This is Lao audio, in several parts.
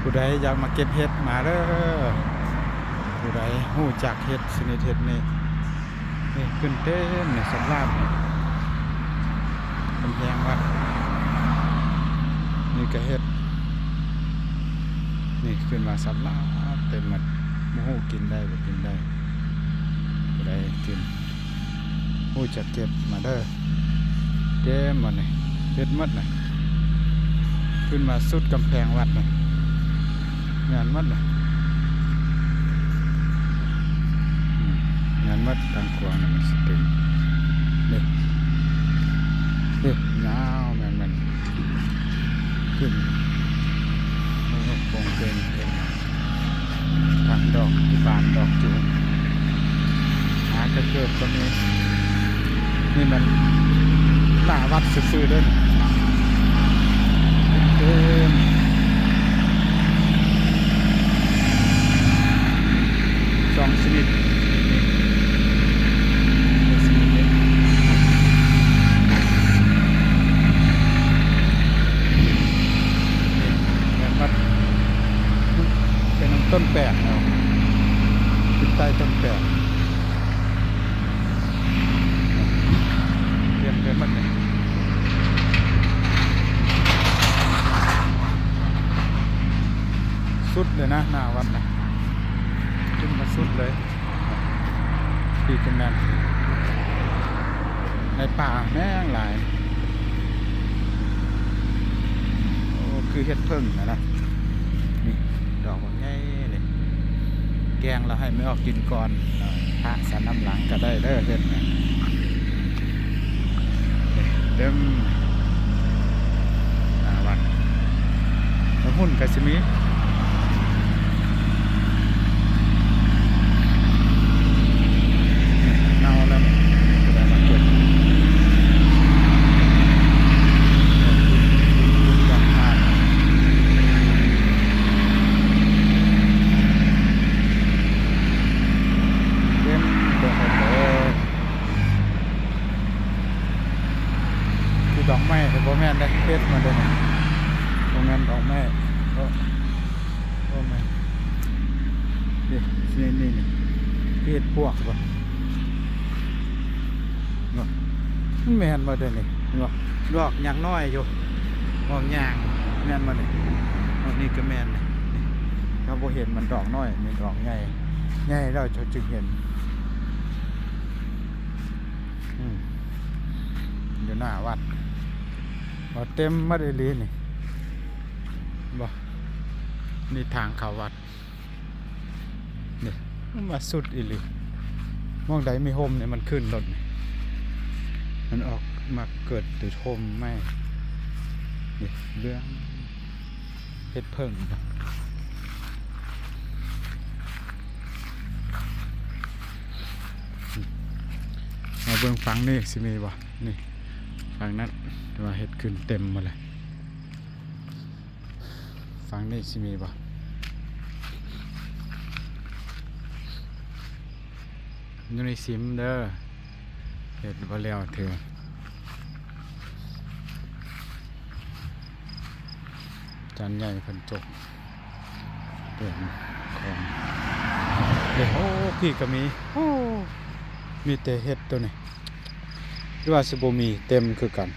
ຜູ້ໃດຢາກມາເກັບເຫັດມາເດີ້. ຜູ້ໃດຮູ້ຈັກເຫັດຊະນິດເຫັດນີ້ ນີ້ຂຶ້ນເຕັມນີ້ ສຳລາບນີ້ ກຳແພງວັດ ນີ້ກະເຫັດ ນີ້ຂຶ້ນມາສຳລາບເຕັມໝົດ. ບໍ່ຮູ້ກິນໄດ້ບໍ່ກິນໄດ້ ຜູ້ໃດກິນ ຮູ້ຈັກເກັບມາເດີ້. ເຕັມໝົດນີ້ ເຫັດໝົດນະ ຂຶ້ນມາສຸດກຳແພງວັດນະ ແມ່ນໝົດນະ ອືມ ແມ່ນໝົດ. ທາງຂວານີ້ມັນຊິເປັນ ນີ້ ນີ້ ຍາວ ແມ່ນ ແມ່ນ ຂຶ້ນ ໂອ້ ໂປ່ງເປັງ ເປັນ ທັງດອກບານດອກຈູມ ຫາກະເກີບກະມີ. ນີ້ແມ່ນໜ້າວັດຊື່ໆເດີ້ ເຕັມສອງຊະນິດ ຊະນິດນີ້ ນີ້ແມ່ນວັດ ເປັນນຳຕົ້ນແປກເນາະ ຂຶ້ນໃຕ້ຕົ້ນແປກ ເຕັມໄປໝົດເລີຍ ສຸດເລີຍນະ ໜ້າວັດນະ ຂຶ້ນມາສຸດເລີຍ. ປີກະແມ່ນ ໃນປ່າແຮງຫຼາຍ. ໂອ້ ຄືເຫັດເຜິ້ງຫັ້ນນະ ນີ້ ດອກບັກໃຫຍ່ນີ້ ແກງແລ້ວໃຫ້ແມ່ອອກກິນກ່ອນ ພະສັນນຳຫຼັງກະໄດ້ເດີ້ ເຫັດນະ. ເຕັມໜ້າວັດ ແລ້ວຫຸ່ນກະຊິມີ ເນົ່າແລ້ວ ກະໄດ້ມາເກັບ ເຕັມໄປໝົດເລີຍ. ຄືດອກໄມ້ ແຕ່ບໍ່ແມ່ນເດ້ ເຫັດມັນເດ້ນີ້ ບໍ່ແມ່ນດອກໄມ້ ໂອ້ ບໍ່ແມ່ນ ນີ້ ນີ້ ນີ້ ຄືເຫັດປວກບໍ່ ເນາະ ມັນແມ່ນບໍ່ເດ້ນີ້ ເຫັນບໍ່ ດອກຍັງນ້ອຍຢູ່ ດອກຍ່າງ ແມ່ນບໍ່ນີ້ ດອກນີ້ກະແມ່ນນີ້ ນີ້ ເຮົາບໍ່ເຫັນ ມັນດອກນ້ອຍ ນີ້ດອກໃຫຍ່ ໃຫຍ່ແລ້ວເຈົ້າຈຶ່ງເຫັນ. ອືມ ຢູ່ໜ້າວັດ ວ່າເຕັມໝົດອີ່ຫຼີນີ້ ບໍ່ ນີ້ທາງເຂົ້າວັດ ນີ້ ມັນມາສຸດອີ່ຫຼີ ໝ່ອງໃດມີຮົ່ມນີ້ມັນຂຶ້ນໂລດນີ້ ມັນອອກມາເກີດຢູ່ຮົ່ມໄມ້ ນີ້ເລື່ອງ ເຫັດເຜິ້ງ ມາເບິ່ງຝັ່ງນີ້ຊິມີບໍ່ ນີ້ ຝັ່ງນັ້ນ ແຕ່ວ່າເຫັດຂຶ້ນເຕັມໝົດແລ້ວ ຝັ່ງນີ້ຊິມີບໍ່ ຢູ່ໃນສິມເດີ້ ເຮັດບໍ່ແລ້ວເທື່ອ ຈານໃຫຍ່ເພິ່ນຈົກເປັນຂອງ ເດ້ ໂອ້ ພີ້ກະມີ ໂອ້ ມີແຕ່ເຫັດໂຕນີ້ ຫຼືວ່າຊິບໍ່ມີ ເຕັມຄືກັນ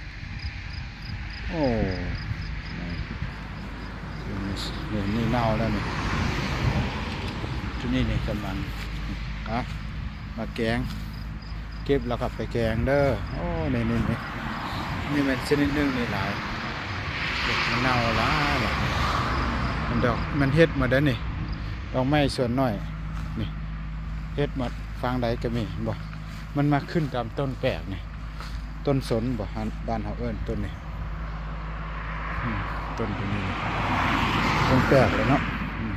ໂອ້ ນີ້ ນີ້ເນົ່າແລ້ວນີ້ ຈຸດນີ້ນີ້ກຳລັງ ອ່ະ ມາແກງ ເກັບແລ້ວກໍໄປແກງເດີ້ ໂອ້ ນີ້ ນີ້ ນີ້ ນີ້ແມ່ນຊະນິດໜຶ່ງນີ້ຫຼາຍ ມັນເນົ່າຫຼາຍ ມັນດອກ ມັນເຫັດໝົດເດ້ນີ້ ດອກໄມ້ສ່ວນໜ້ອຍ ນີ້ ເຫັດໝົດ ຝັ່ງໃດກໍມີ ເຫັນບໍ່? ມັນມາຂຶ້ນຕາມຕົ້ນແປກນີ້ ຕົ້ນສົນບໍ່ ບ້ານເຮົາເອີ້ນຕົ້ນນີ້ ອືມ ຕົ້ນໂຕນີ້ນີ້ ຕົ້ນແປກແຫຼະເນາະ ອືມ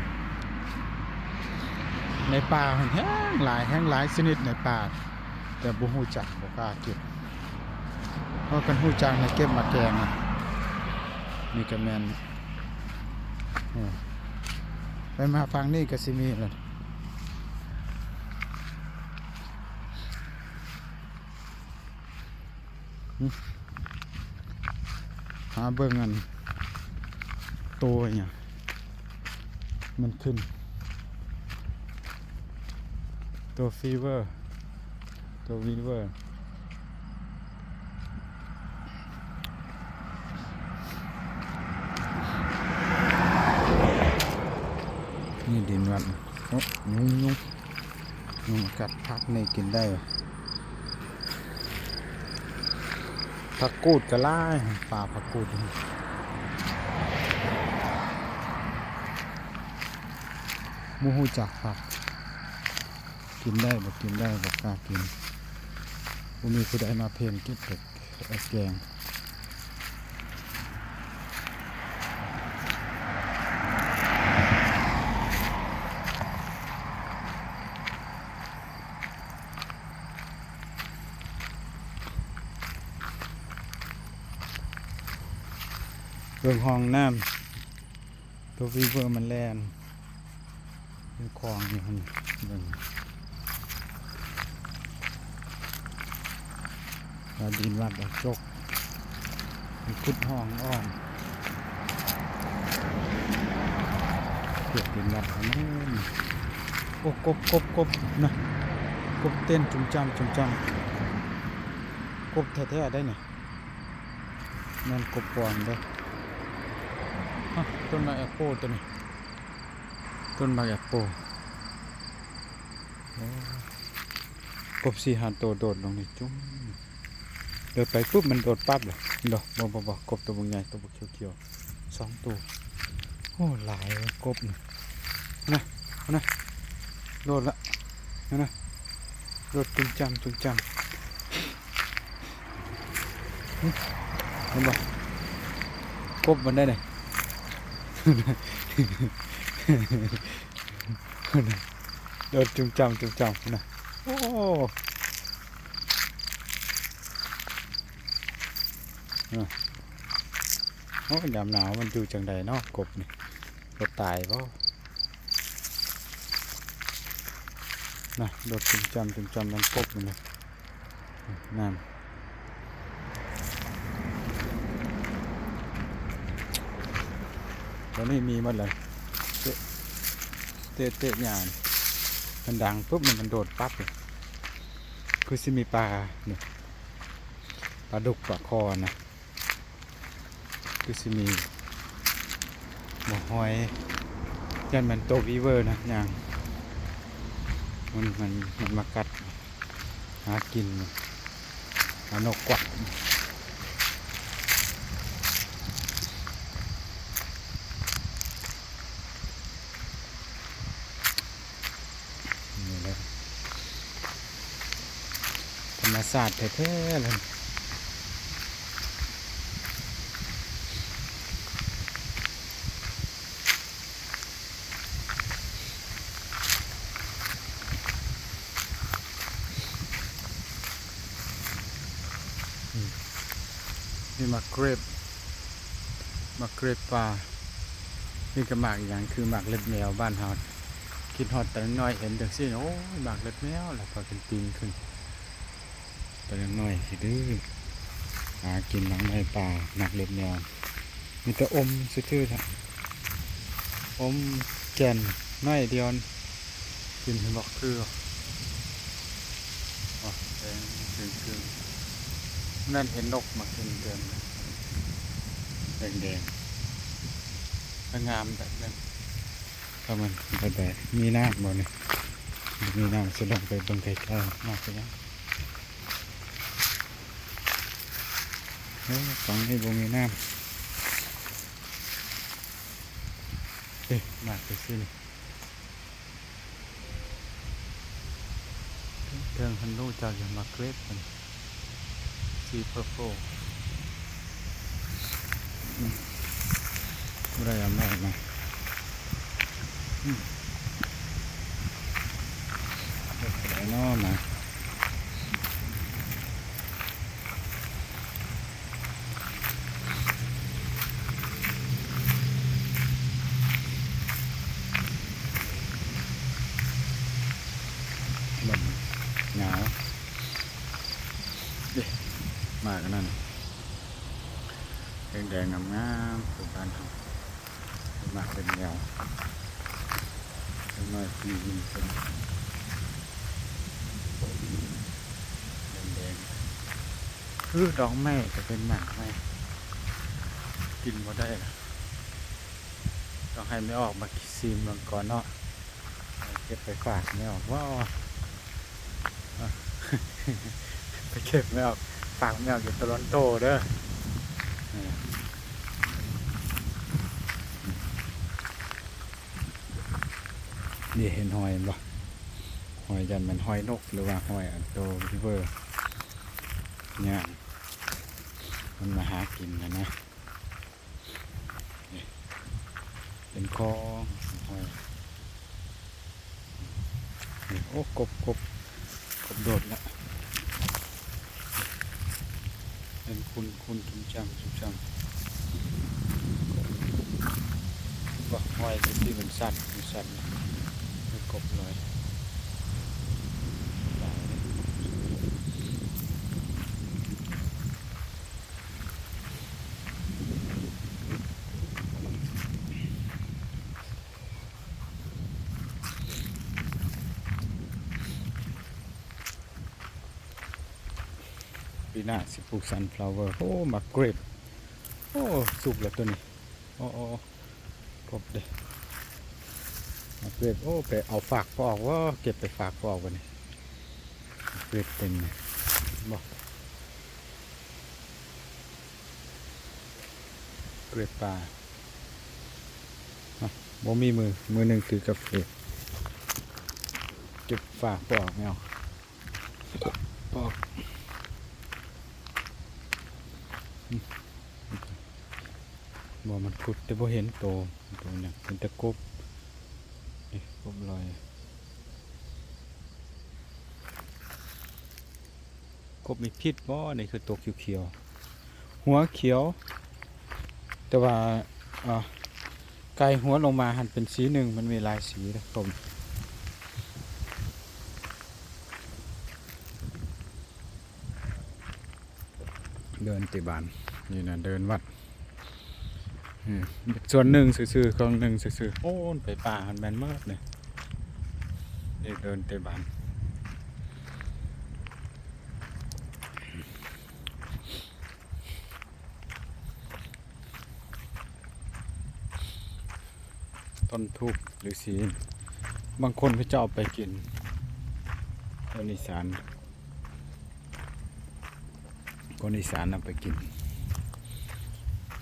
ໃນປ່າຫັ້ນແຮງຫຼາຍ ແຮງຫຼາຍຊະນິດໃນປ່າ ແຕ່ບໍ່ຮູ້ຈັກ ບໍ່ກ້າເກັບ ເພາະຄັນຮູ້ຈັກນະ ເກັບມາແກງ ນີ້ກໍແມ່ນ ເອີ ໄປມາຝັ່ງນີ້ກໍຊິມີແລ້ວ ຫາເບິ່ງອັນ ໂຕອີ່ຫຍັງ ມັນຂຶ້ນ ຕົວຟີເວີ ຕົວວີເວີ ນີ້ດິນວັດ ໂອ້ ຍຸງ ຍຸງ ຍຸງມາກັດ. ຜັກນີ້ກິນໄດ້ ຜັກກູດກໍຫຼາຍ ປ່າຜັກກູດ ບໍ່ຮູ້ຈັກຜັກ ກິນໄດ້ບໍ່ກິນໄດ້ ບໍ່ກ້າກິນ ບໍ່ມີຜູ້ໃດມາເພັນເກັບ ເຮັດແກງ. ເບິ່ງຮ່ອງນ້ຳ ຕົວວີເວີມັນແລ່ນ ເປັນຂອງຢູ່ຫັ້ນ ເບິ່ງວ່າດິນວັດອອກຈົກ ມັນຂຸດຮ່ອງອ່ອນ ເກັບດິນວັດເອົາແມ່ນ. ໂອ້ ກົບ ກົບ ກົບ ນະ ກົບເຕັ້ນຈຸ່ມຈ້ຳ ຈຸ່ມຈ້ຳ ກົບແທ້ໆ ໄດ໋ນີ້. ແມ່ນກົບປອມເດີ້. ຮະ ຕົ້ນໝາກແອັບໂປຕົວນີ້ ຕົ້ນໝາກແອັບໂປ. ໂອ້ ກົບສີ່ຫ້າໂຕໂດດລົງນີ້ ຈຸ້ມ ເດີນໄປປຸບມັນໂດດປັບເລີຍ ເຫັນບໍ່? ບໍ່ ບໍ່ ບໍ່ ກົບໂຕບັກໃຫຍ່ ໂຕບັກຂຽວໆ ສອງໂຕ. ໂອ້ ຫຼາຍເວີຍ ກົບນີ້ ນະ ນະ ໂດດລະ ນະ ໂດດຈຸ່ມຈ້ຳ ຈຸ່ມຈ້ຳ. ເຫັນບໍ່? ກົບມັນໄດ໋ນີ້ ໂດດຈຸ່ມຈ້ຳ ຈຸ່ມຈ້ຳ ພຸ້ນນະ. ໂອ້ ໂອ້ ຍາມໜາວມັນຢູ່ຈັ່ງໃດເນາະ ກົບນີ້ ບໍ່ຕາຍບໍ່? ນະ ໂດດຈຸ່ມຈ້ຳ ຈຸ່ມຈ້ຳ ແມ່ນກົບມັນນະ ນັ້ນ ຕົວນີ້ມີໝົດເລີຍ ເຕະ ເຕະ ເຕະຫຍ້າ ມັນດັງປຸບ ມັນ ມັນໂດດປັບເລີຍ. ຄືຊິມີປາ ນີ້ ປາດຸກ ປາຄໍ່ນະ. ຄືຊິມີບໍ່ ຫອຍ ຢ້ານແມ່ນໂຕວີເວີນະ ຍ່າງ ມັນ ມັນ ມັນມາກັດ ຫາກິນ ຫານົກກວັກ. ນີ້ແຫຼະ ທຳມະຊາດແທ້ໆເລີຍ. ນີ້ໝາກເກຣບ ໝາກເກຣບປ່າ. ນີ້ກໍໝາກອີ່ຫຍັງ ຄືໝາກເລັບແມວບ້ານເຮົາ. ຄິດຮອດຕອນນ້ອຍເຫັນຈັ່ງຊີ້ ໂອ້ຍ ໝາກເລັບແມວ ແລ້ວພາກັນປີນຂຶ້ນ. ຕອນນ້ອຍຊິດື້ ຫາກິນໝາກໄມ້ປ່າ ໝາກເລັບແມວ. ມີແຕ່ອົມຊື່ໆ ລະ ອົມແກ່ນໜ້ອຍດຽວ ກິນ ເຫັນບໍ່? ຄື ອໍ ແດງເຄິ່ງໆ. ມື້ນັ້ນເຫັນນົກມາກິນເຕັມ ແດງໆ ແລະ ງາມແບບໜຶ່ງ. ຖ້າມັນໄດ້ ໄດ້ ມີນ້ຳບໍ່ນີ້? ບໍ່ມີນ້ຳ ຊິລົງໄປເບິ່ງໃກ້ໆ ນ້ຳເປັນຫຍັງ? ເອີ ຝັ່ງນີ້ບໍ່ມີນ້ຳ. ເອີ ມາແຕ່ຊີ້ນີ້ ເທິງຫັ້ນ ຮູ້ຈັກຢູ່ໝາກເກຣບຫັ້ນ ສີເພີເພີ້ ອືມ ບໍ່ໄດ້ເອົາມາ ອືມ ເຮັດໄດ້ເນາະ ມາ ມັນຍາວ ເດ້ ໝາກອັນນັ້ນ ແດງໆ ງາມໆ ຢູ່ບ້ານເຮົາ ໝາກເລັບແມວ. ໜ້ອຍປີນີ້ເປັນແດງໆ ຄືດອກໄມ້ກໍເປັນໝາກໄມ້ ກິນບໍ່ໄດ້ລະ ຕ້ອງໃຫ້ແມ່ອອກມາຊີມເບິ່ງກ່ອນເນາະ ເກັບໄປຝາກແມ່ອອກບໍ່ ໄປເກັບແມ່ອອກ ຝາກແມ່ອອກຢູ່ໂຕລອນໂຕເດີ. ນີ້ເຫັນຫອຍບໍ່? ຫອຍ ຢ້ານແມ່ນຫອຍນົກ ຫຼືວ່າຫອຍອັນໂຕຣີເວີ ຍ່າງ ມັນມາຫາກິນຫັ້ນນະ. ນີ້ເປັນຂອງຫອຍ ນີ້ ໂອ້ ກົບ ກົບ ກົບໂດດລະ ເປັນຂຸນ ຂຸນຈຸ່ມຈ້ຳ ຈຸ່ມຈ້ຳ ບໍ່ ຫອຍທີ່ມັນສັດ ມັນສັດ ມັນກົບລອຍ ຫຼາຍເດ້. ປີໜ້າຊິປູກຊັນຟລາວເວີ ໂອ້ ໝາກເກຣບ ໂອ້ ສຸກແລ້ວໂຕນີ້ ໂອ້ ໂອ້ ກົບເດ້ ໝາກເກຣບ ໂອ້ ໄປເອົາຝາກພໍ່ອອກ ເກັບໄປຝາກພໍ່ອອກບັດນີ້ ໝາກເກຣບເຕັມເລີຍ ບໍ່ ເກຣບປ່າ ບໍ່ມີມື ມືໜຶ່ງຖືກາເຟ ເກັບຝາກພໍ່ອອກແມວ ປອກ ບໍ່ ມັນຂຸດແຕ່ບໍ່ເຫັນໂຕ ໂຕຫຍັງ ເຫັນແຕ່ກົບ ນີ້ ກົບລອຍ ກົບມີພິດບໍ່? ນີ້ຄືໂຕຂຽວໆ ຫົວຂຽວ ແຕ່ວ່າ ອ່າ ໄກ່ຫົວລົງມາຫັ້ນເປັນສີໜຶ່ງ ມັນມີຫຼາຍສີເດ້ ກົບ. ເດີນຕິບານ ນີ້ນະ ເດີນວັດ ອືມ ສ່ວນໜຶ່ງຊື່ໆ ເຄິ່ງໜຶ່ງຊື່ໆ ໂອ້ ໄປປ່າຫັ້ນແມ່ນໝົດນີ້ ນີ້ເດີນຕິບານ. ຕົ້ນທູບ ຫຼື ສີ ບາງຄົນເຂົາເຈົ້າເອົາໄປກິນ ຄົນອີສານ ຄົນອີສານເອົາໄປກິນ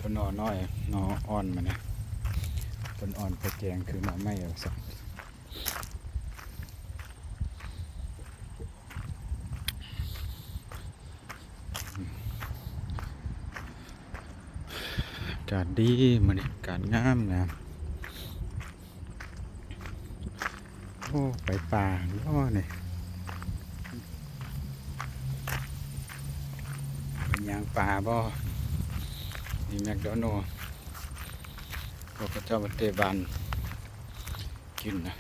ຕົ້ນໜໍ່ນ້ອຍ ໜໍ່ອ່ອນມັນນະ ຕົ້ນອ່ອນໄປແກງຄືໜໍ່ໄມ້ວ່າຊັ້ນ. ອາກາດດີມື້ນີ້ ອາກາດງາມໆ ໂອ້ ໄປປ່າບໍ່ນີ້ ໄປຍ່າງປ່າບໍ່ ມີແມັກໂດນັລ ພວກເຂົາເຈົ້າມາເຕະບານ ກິນນະ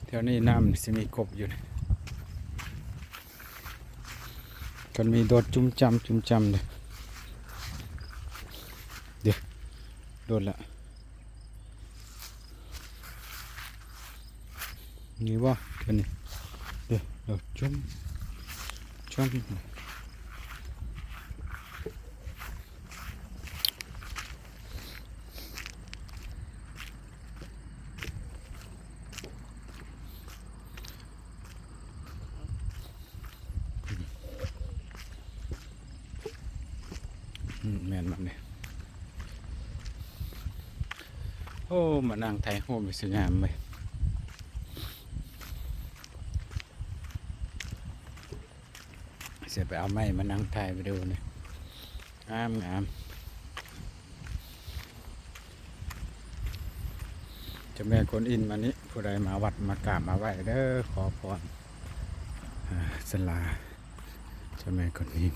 ແຖວນີ້ນ້ຳຊິມີກົບຢູ່ນີ້ ຄັນມີໂດດຈຸ້ມຈ້ຳຈຸ້ມຈ້ຳເດ້ ເດ້ ໂດດລະ ນີ້ບໍ່ ຕົວນີ້ ເດ້ ໂດດຈຸ້ມ ຈຸ້ມ. ອືມ ແມ່ນບັດນີ້ ໂອ້ ມານັ່ງຖ່າຍຮູບຢູ່ ສວຍງາມເວີຍ ຊິໄປເອົາໄມ້ມານັ່ງຖ່າຍວິດີໂອນີ້ ງາມໆ ເຈົ້າແມ່ກົວນອິມ ອັນນີ້ ຜູ້ໃດມາວັດມາກາບມາໄຫວ້ເດີ ຂໍພອນ ອາ ສາລາເຈົ້າແມ່ກົວນອິມ.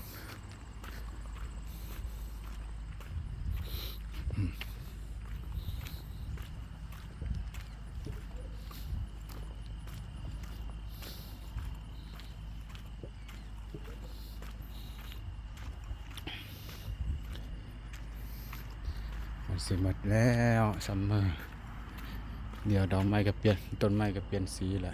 ຊິໝົດແລ້ວ summer ດຽວດອກໄມ້ກໍປ່ຽນ ຕົ້ນໄມ້ກໍປ່ຽນສີລະ.